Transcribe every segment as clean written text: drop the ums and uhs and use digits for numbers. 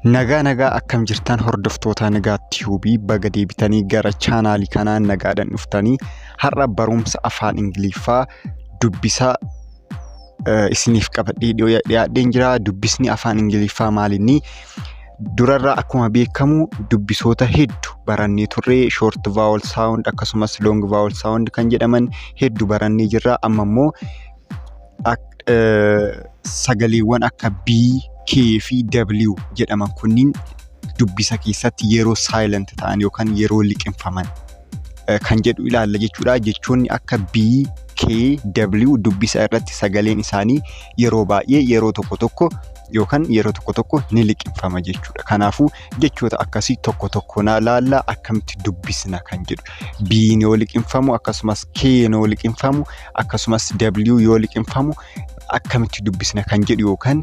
Nagaa nagaa, akkam jirtan hordoftoota Nagaa Tiyuubii? Baga deebitanii gara chaanaalii kanaa nagaadhaan dhuftanii. Har'a barumsa afaan Ingiliffaa dubbisa isiniif qabadhee dhiyaadheen jira. Dubbisni afaan Ingiliffaa maalinni? Durarraa akkuma beekamu dubbisoota hedduu barannee turre, short vowel sound akkasumas long vowel sound kan jedhaman hedduu barannee jirra. Amma immoo sagaleewwan akka B, K fi W jedhaman kunniin dubbisa keessatti yeroo silent ta'an yookaan yeroo liqimfaman kan jedhu ilaalla jechuudha. Jechoonni akka B, K, W dubbisa irratti sagaleen isaanii yeroo baay'ee, yeroo tokko tokko yookaan yeroo tokko tokko ni liqimfama jechuudha. Kanaafuu jechoota akkasii tokko tokko na laalla, akkamitti dubbisna kan jedhu. B yoo liqimfamu, akkasumas K yoo liqimfamu, akkasumas W yoo liqimfamu akkamitti dubbisna kan jedhu yookaan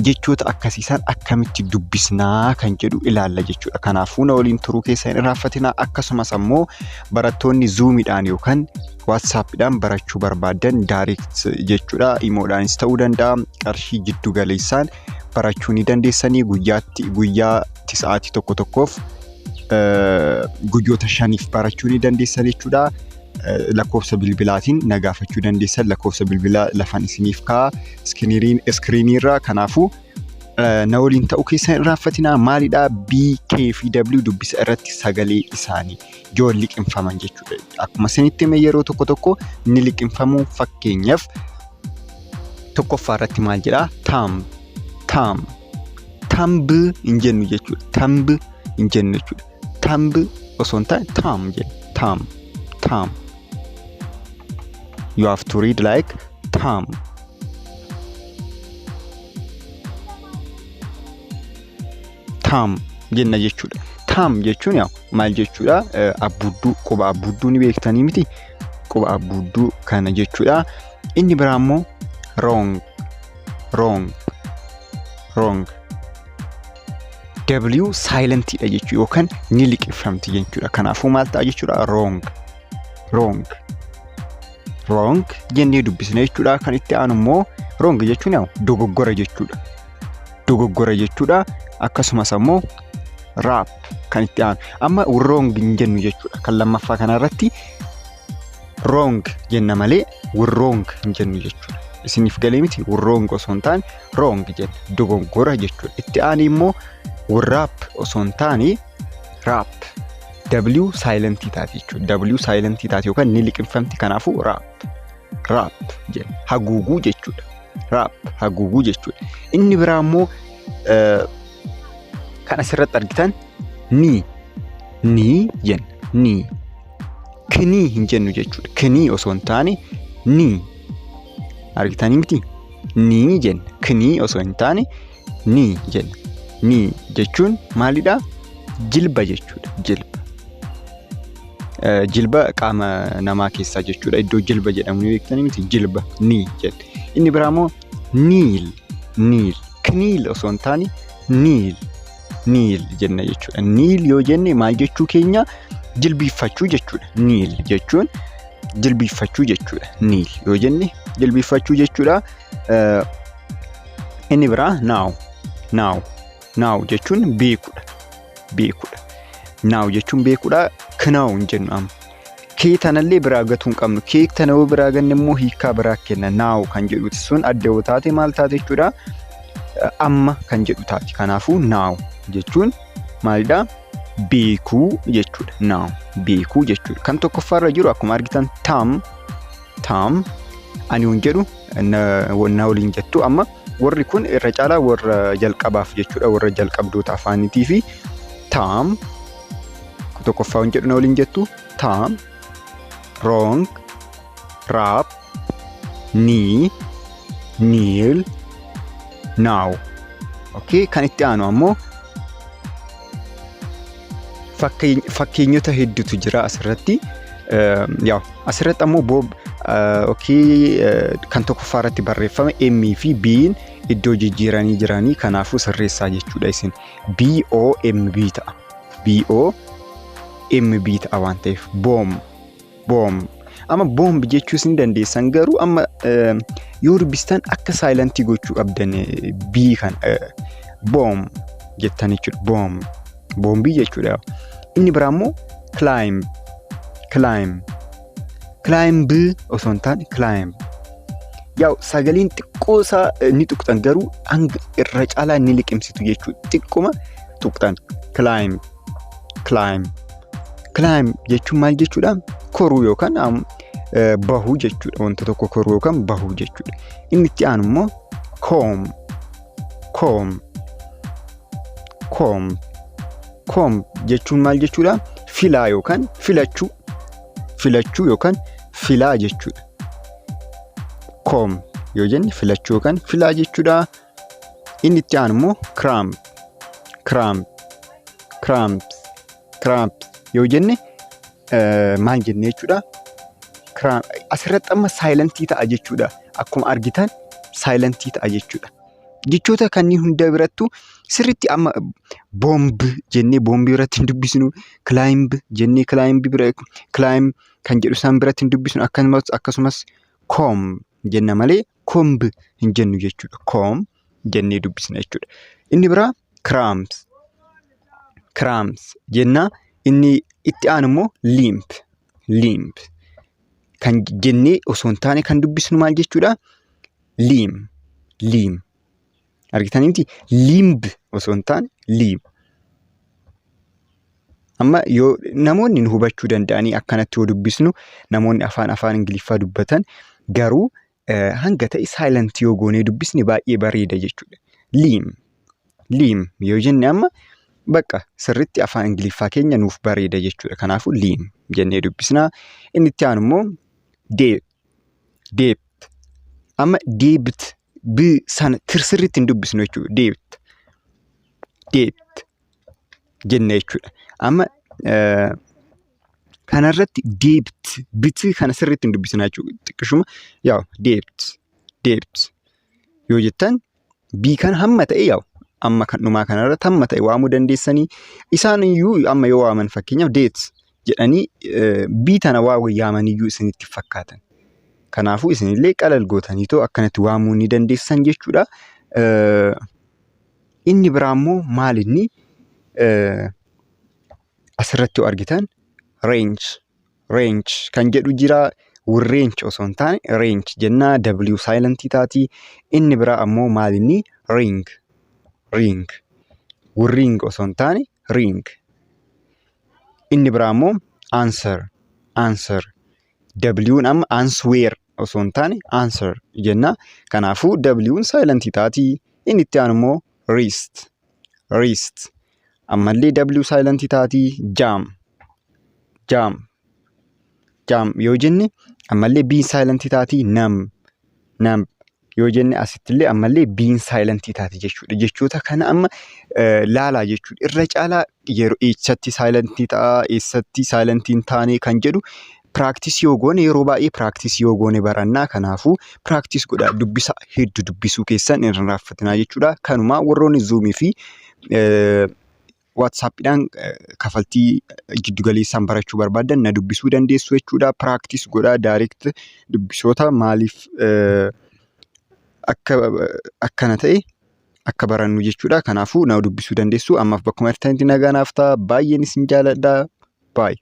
jechoota akkasiisan akkamitti dubbisnaa kan jedhu ilaalla jechuudha. Kanaafuu na waliin turuu keessa hin irraanfatinaa. Akkasumas ammoo barattoonni Zoomiidhaan yookaan WhatsAppiidhaan barachuu barbaadan direct jechuudha. Imoodhaanis ta'uu danda'a. Qarshii jiddu galeessaan barachuu ni dandeessanii, guyyaatti guyyaatti sa'aatii tokko tokkoof guyyoota 5f barachuu ni dandeessan jechuudha. Lakkoofsa bilbilaatiin na gaafachuu dandeessan, lakkoofsa bilbilaa lafan isiniif kaa'a iskiriiniirra. Kanaafuu na waliin ta'uu keessan irraanfatinaa. Maalidhaa? B, K fi W dubbisa irratti sagalee isaanii yoo liqimfaman jechuudha. Akkuma isinitti hime, yeroo tokko tokko ni liqimfamu. Fakkeenyaaf tokkoffaa irratti maal jedhaa? Thumb, thumb, thumb hin jennu jechuudha. Thumb hin jennu jechuudha. Thumb osoo hin taane thumb jenna. Thumb, thumb. You have to read like thumb. Thumb jenna jechuudha. Thumb jechuun yaa maal jechuudha? Abbuudduu, quba abbuudduu ni beektanii miti? Quba abbuudduu kana jechuudha. Inni biraa immoo wrong, wrong, wrong. W silentiidha jechuudha yookaan ni liqimfamti jechuudha. Kanaafuu maal ta'a jechuudha? Wrong, wrong, wrong jennee dubbisna jechuudha. Kan itti aanu immoo wrong jechuun yaa dogoggora jechuudha. Dogoggora jechuudha. Akkasumas ammoo wrap kan itti aanu. Amma wrong hin jennu jechuudha. Kan lammaffaa kanarratti wrong jenna malee wrong hin jennu jechuudha. Isiniif galee miti? Wrong osoo hin taane wrong jenna. Dogoggora jechuudha. Itti aanu immoo wrap osoo hin taane wrap. W silentii taati jechuudha. W silentii taati yookaan ni liqimfamti, kanaafuu wrap. Wrap jenna. Haguuguu jechuudha. Wrap, haguuguu jechuudha. Inni biraa immoo kan asirratti argitan knee, knee jenna. Knee. Knee hin jennu jechuudha. Knee osoo hin taane knee. Argitanii miti? Knee jenna. Knee osoo hin taane knee jenna. Knee jechuun maalidhaa? Jilba jechuudha. Jilba. Jilba qaama namaa keessaa jechuudha. Iddoo jilba jedhamu ni beektanii miti? Jilba, knee jenna. Inni biraa immoo kneel, kneel. Kneel osoo hin taane kneel, kneel jenna jechuudha. Kneel yoo jenne maal jechuu keenya? Jilbiiffachuu jechuudha. Kneel jechuun jilbiiffachuu jechuudha. Kneel yoo jenne jilbiiffachuu jechuudha. Inni biraa know, know, know jechuun beekuudha. Beekuudha. Know jechuun beekuudha. Know hin jennu amma. Kee tanallee biraa gatuu hin qabnu. Kee tana yoo biraa ganne immoo hiikkaa biraa kenna. Now kan jedhuti sun adda yoo taate maal taate jechuudha? Amma kan jedhu taati. Kanaafuu know jechuun maalidhaa? Beekuu jechuudha. Know, beekuu jechuudha. Kan tokkoffaarra jiru akkuma argitan thumb, thumb. Ani hin jedhu, na waliin jettu. Amma warri kun irra caalaa warra jalqabaaf jechuudha. Warra jalqabdoota afaaniitii fi thumb tokkoffaa hin jedhu, na waliin jettu: thumb, wrong, wrap, knee, kneel, now. Okay, kan itti aanu ammoo fakkeenyota hedduutu jira asirratti. Yaa, asirratti ammoo bomb, okay, kan tokkoffaa irratti barreeffame M fi B'n iddoo jijjiiranii jiranii, kanaafuu sirreessaa jechuudha isin. B O M B ta'a. B O M B ta'a waan ta'eef bomb, bomb. Amma bomb jechuus ni dandeessan, garuu amma yoo dubbistan akka silentii gochuu qabdan B kan. Bomb, jettan jechuudha. Bomb. Boombii jechuudha. Inni biraa immoo climb, climb, climb osoo hin taane climb. Yaa'u sagaleen xiqqoo isaa ni tuqxan, garuu hanga irra caalaa ni liqimsitu jechuudha. Xiqquma tuqxan. Climb, climb, climb jechuun maal jechuudha? Koruu yookaan bahuu jechuudha. Wanta tokko koruu yookaan bahuu jechuudha. Inni itti aanu immoo comb, comb, comb, comb jechuun maal jechuudha? Filaa yookaan filachuu, filachuu yookaan filaa jechuudha. Comb yoo jenne filachuu yookaan filaa jechuudha. Inni itti aanu immoo cramp, cramp, cramps, cramps yoo jenne maal jenne jechuudha? Asirratti amma silentii ta'a jechuudha. Akkuma argitan silentii ta'a jechuudha. Jechoota kanneen hunda birattuu sirriitti amma bomb jennee boombii biratti hin dubbisnu, climb jennee climb bira, climb kan jedhu isaan biratti hin dubbisnu, akkasumas comb jenna malee komb hin jennu jechuudha. Comb jennee dubbisna jechuudha. Inni biraa cramps, cramps jenna. Inni itti aanu immoo limp, limp kan jennee osoo hin taane kan dubbisnu maal jechuudha? Limb, limb. Argitanii miti? Limb osoo hin taane limb. Amma yoo namoonni nu hubachuu danda'anii akkanatti yoo dubbisnu, namoonni afaan Ingiliffaa dubbatan garuu hanga ta'e silent yoo goonee dubbisne baay'ee bareeda jechuudha. Limb, limb yoo jenne amma bakka sirriitti afaan Ingiliffaa keenya nuuf bareeda jechuudha. Kanaafuu limb jennee dubbisna. Inni itti aanu immoo debt, debt. Amma debt b sana sirriitti hin dubbisnu jechuudha. Debt, debt jenna jechuudha. Amma kanarratti debt biti kana sirriitti hin dubbisna jechuudha. Xiqqishuma yaa'u debt, debt yoo jettan bii kana hamma ta'e yaa'u amma kan dhumaa kanarratti hamma ta'e waamuu dandeessanii. Isaan iyyuu amma yoo waaman, fakkeenyaaf deet jedhanii bii tana waa yaamaniyyuu isinitti fakkaatan. Kanaafuu isinillee qalal gootaniitoo akkanatti waamuu ni dandeessan jechuudha. Inni biraa immoo maal? Inni asirratti yoo argitan wrench, wrench kan jedhu jira. Wrench osoo hin taane wrench jennaa, W silentii taati. Inni biraa ammoo maal inni? Ring, ring, ring osoo hin taane ring. Inni biraa immoo answer, answer. W'n amma answer osoo hin taane answer jenna. Kanaafuu W'n silentii taati. Inni itti aanu immoo wrist, wrist. Ammallee W silentii taati. Jam, jam, jam yoo jenne ammallee B'n silentii taati. Numb, numb yoo jenne asittillee ammallee B'n silentii taati jechuudha. Jechoota kana amma laalaa jechuudha. Irra caalaa yeroo eessatti silentii ta'a, eessatti silentii hin taane kan jedhu practice yoo goone, yeroo baay'ee practice yoo goone barannaa. Kanaafuu practice godhaa, dubbisa hedduu dubbisuu keessan hin irraanfatinaa jechuudha. Kanuma warroonni Zoomii fi WhatsAppiidhaan kafaltii giddugaleessaan barachuu barbaadan na dubbisuu dandeessu jechuudha. Practice godhaa, direct dubbisoota maaliif akka akkana ta'e akka barannu jechuudha. Kanaafuu na dubbisuu dandeessu. Ammaaf bakkuma jirtanitti nagaa naaf ta'a. Baay'een isin jaaladha. Baay'ee.